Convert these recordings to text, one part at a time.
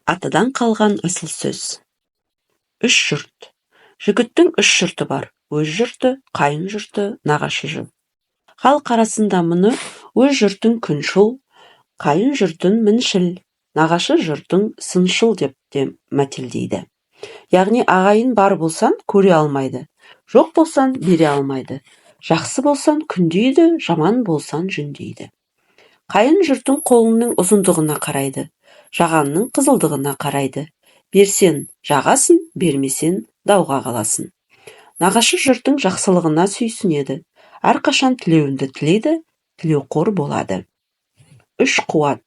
Атадан қалған асыл сөз. Үш жұрт. Жігіттің үш жұрты бар: өз жұрты, қайын жұрты, нағашы жұрт. Халық арасында мұны өз жұртың күншіл, қайын жұртың міншіл, нағашы жұртың сыншыл деп те мәтелдейді. Яғни ағайын бар болсаң, көре алмайды, жоқ болсаң, бере алмайды. Жақсы болсаң, күндейді, жаман болсаң, жүндейді. Қайын жұртың қолыңның ұзындығына қарайды, жағаңның қызылдығына қарайды. Берсең, жағасың, бермесең, дауға қаласың. Нағашы жұртың жақсылығына сүйсінеді, әрқашан тілеуіңді тілейді, тілеуқор болады. Үш қуат: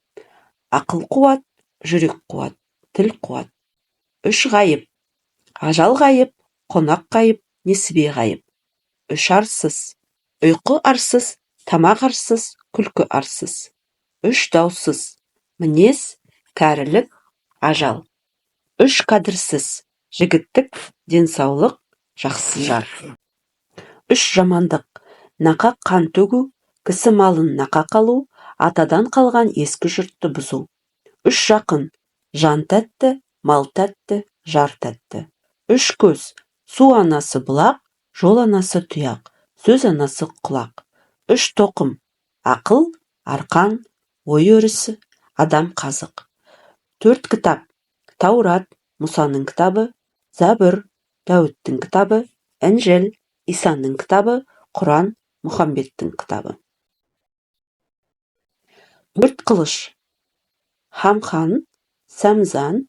ақыл қуат, жүрек қуат, тіл қуат. Үш ғайып: ажал ғайып, қонақ ғайып, несібе ғайып. Үш арсыз: ұйқы арсыз, тамақ арсыз, күлкі арсыз. Үш даусыз: мінез, кәрілік, ажал. Үш қадірсіз: жігіттік, денсаулық, жақсы жар. Үш жамандық: нақақ қан төгу, кісі малын нақақ алу, атадан қалған ескі жұртты бұзу. Үш жақын: жан тәтті, мал тәтті, жар тәтті. Үш көз: су анасы бұлақ, жол анасы тұяқ, сөз анасы құлақ. Үш тоқым: ақыл, арқан, ой-өрісі, адам қазық. Төрт кітап: Таурат, Мұсаның кітабы, Зәбүр, Дәуіттің кітабы, Інжіл, Исаның кітабы, Құран, Мұхаммедтің кітабы. Төрт қылыш: Хамхан, Сәмзан,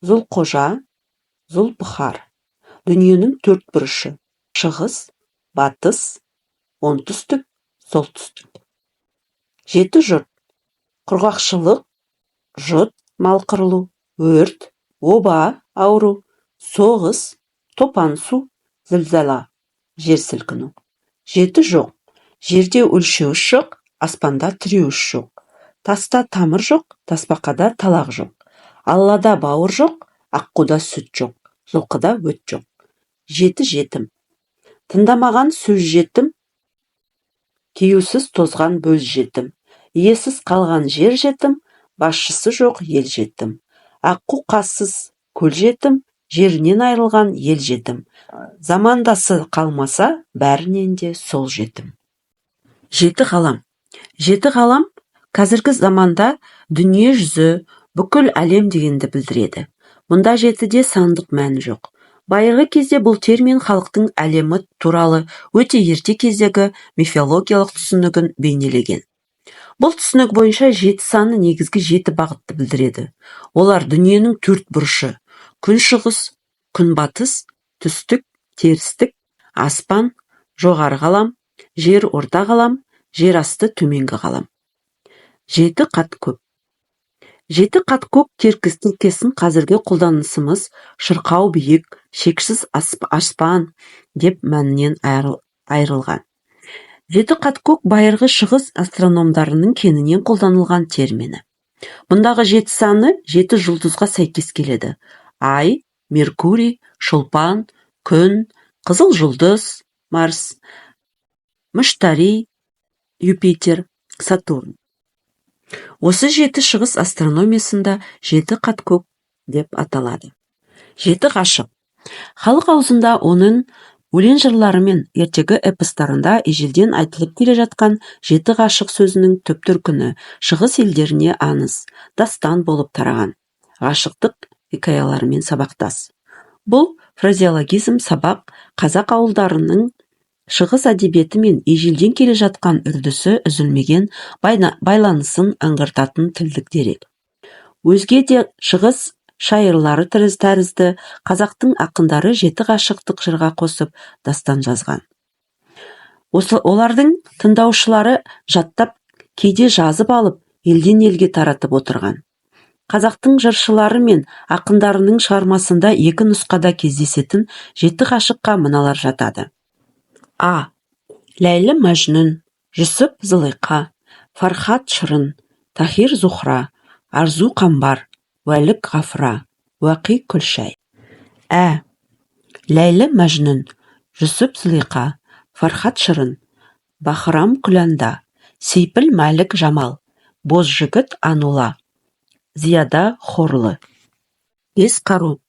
Зұлқожа, Зұлпыхар. Дүниенің төрт бұрышы: шығыс, батыс, оңтүстік, солтүстік. Жеті жұт: құрғақшылық, жұт, мал қырылу, өрт, оба ауру, соғыс, топан су, зілзала, жер сілкіну. Жеті жоқ: жерде өлшеуіш жоқ, аспанда тіреуіш жоқ, таста тамыр жоқ, тасбақада талақ жоқ, Аллада бауыр жоқ, аққуда сүт жоқ, жылқыда өт жоқ. Жеті жетім: тыңдамаған сөз жетім, киюсіз тозған бөз жетім, иесіз қалған жер жетім, басшысы жоқ ел жетім, аққу қазсыз көл жетім, жерінен айырылған ел жетім, замандасы қалмаса, бәрінен де сол жетім. Жеті ғалам. Жеті ғалам қазіргі заманда дүние жүзі, бүкіл әлем дегенді білдіреді. Мұнда жетіде сандық мәні жоқ. Байырғы кезде бұл термин халықтың әлемі туралы өте ерте кездегі мифологиялық түсінігін бейнелеген. Бұл түсінік бойынша жеті саны негізгі жеті бағытты білдіреді. Олар: дүниенің төрт бұрышы, күншығыс, күнбатыс, түстік, терістік, аспан, жоғары ғалам, жер, орта ғалам, жер асты, төменгі ғалам. Жеті қат көк. Жеті қат көк тіркесін қазіргі қолданысымыз шырқау биік, шексіз аспан деп мәнінен айырылған. Жеті қат көк байырғы шығыс астрономдарының кеңінен қолданылған термині. Мұндағы жеті саны жеті жұлдызға сәйкес келеді: Ай, Меркурий, Шолпан, Күн, Қызыл жұлдыз, Марс, Мүштари, Юпитер, Сатурн. Осы жеті шығыс астрономиясында жеті қат көк деп аталады. Жеті ғашық. Халық аузында, оның өлең жырлары мен ертегі эпостарында ежелден айтылып келе жатқан жеті ғашық сөзінің түп төркіні шығыс елдеріне аңыз, дастан болып тараған ғашықтық хикаяларымен сабақтас. Бұл фразеологизм сабақ қазақ ауылдарының шығыс әдебиеті мен ежелден келе жатқан үрдісі үзілмеген байланысын аңғартатын тілдік дерек. Өзге де шығыс шайырлары тәрізді қазақтың ақындары жеті ғашықтық жырға қосып дастан жазған. Осы олардың тыңдаушылары жаттап, кейде жазып алып, елден елге таратып отырған. Қазақтың жыршылары мен ақындарының шығармасында екі нұсқада кездесетін жеті ғашыққа мыналар жатады: А Ләйлі Мәжнүн, Жүсіп Зылиқа, Фархат Шырын, Тахир Зухра, Арзу Қамбар, Уәлік Ғафра, Уәқи Күлшай. Ә Ләйлі Мәжнүн, Жүсіп Зылиқа, Фархат Шырын, Бахрам Күләнда, Сейпіл Мәлік Жамал, Бозжігіт Анула, Зияда Хорлы. Бес қару: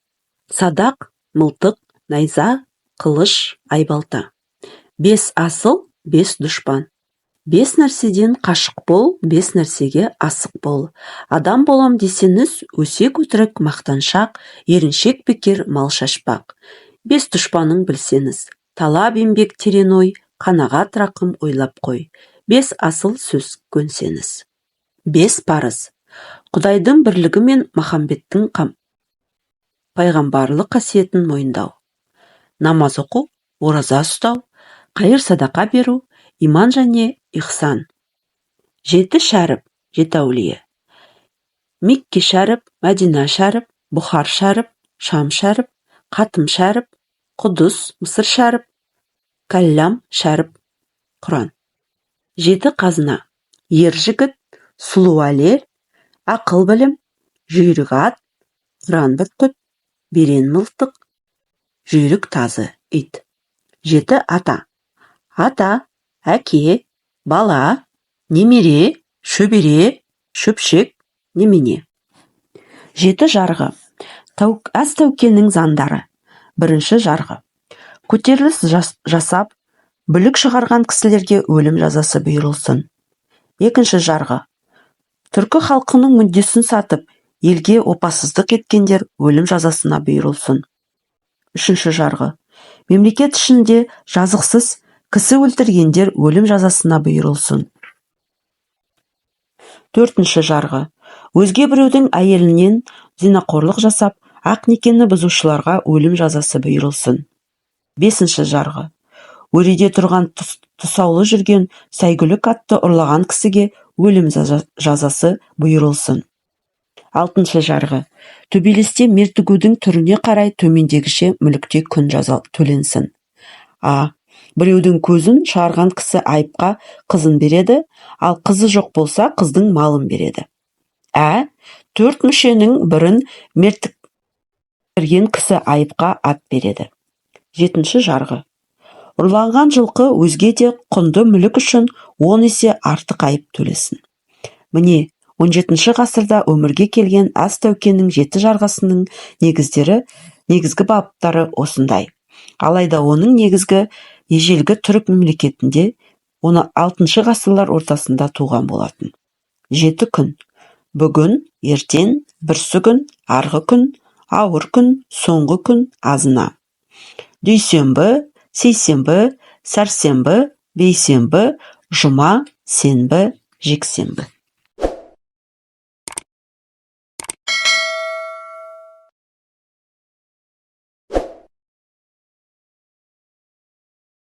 садақ, мылтық, найза, қылыш, айбалта. Бес асыл, бес дұшпан. Бес нәрседен қашық бол, бес нәрсеге асық бол. Адам болам десеңіз, өсек, өтірік, мақтаншақ, еріншек, бекер мал шашпақ. Бес дұшпаның білсеңіз: талап, еңбек, терең ой, қанағат, рақым, ойлап қой. Бес асыл сөз көнсеңіз. Бес парыз: Құдайдың бірлігі мен Махамбеттің пайғамбарлық қасиетін мойындау, намаз оқу, ораза ұстау, қайыр садақа беру, иман және ихсан. Жеті шәріп, жеті әулие: Мекке шәріп, Мәдина шәріп, Бұхар шәріп, Шам шәріп, Қатым шәріп, Құдыс, Мысыр шәріп, Кәллам шәріп, Құран. Жеті қазына: ер жігіт, сұлу әйел, ақыл, білім, жүйрік ат, қыран бүркіт, берен мылтық, жүйрік тазы, ит. Жеті ата: ата, әке, бала, немере, шөбере, шөпшек, немене. Жеті жарғы. Әз Тәукенің заңдары. Бірінші жарғы: көтеріліс жасап, бүлік шығарған кісілерге өлім жазасы бұйырылсын. Екінші жарғы: түркі халқының мүддесін сатып, елге опасыздық еткендер өлім жазасына бұйырылсын. Үшінші жарғы: мемлекет ішінде жазықсыз кісі өлтіргендер өлім жазасына бұйырылсын. Төртінші жарғы: өзге біреудің әйелінен зинақорлық жасап, ақ некені бұзушыларға өлім жазасы бұйырылсын. Бесінші жарғы: өреде тұрған тұсаулы жүрген сәйгүлік атты ұрлаған кісіге өлім жазасы бұйырылсын. Алтыншы жарғы: төбелесте мертігудің түріне қарай төмендегіше мүлікте күн жаза төленсін. А біреудің көзін шығарған кісі айыпқа қызын береді, ал қызы жоқ болса, қыздың малын береді. Ә төрт мүшенің бірін мертіктірген кісі айыпқа ат береді. Жетінші жарғы: ұрланған жылқы, өзге де құнды мүлік үшін 10 есе артық айып төлесін. Міне, 17 ғасырда өмірге келген Әз Тәукенің жеті жарғысының негіздері, негізгі баптары осындай. Алайда оның негізгі ежелгі түрік мемлекетінде 16 ғасырлар ортасында туған болатын. Жеті күн: бүгін, ертең, бүрсігүн, арғы күн, ауыр күн, соңғы күн, азына. Дүйсенбі, сейсенбі, сәрсенбі, бейсенбі, жұма, сенбі, жексенбі.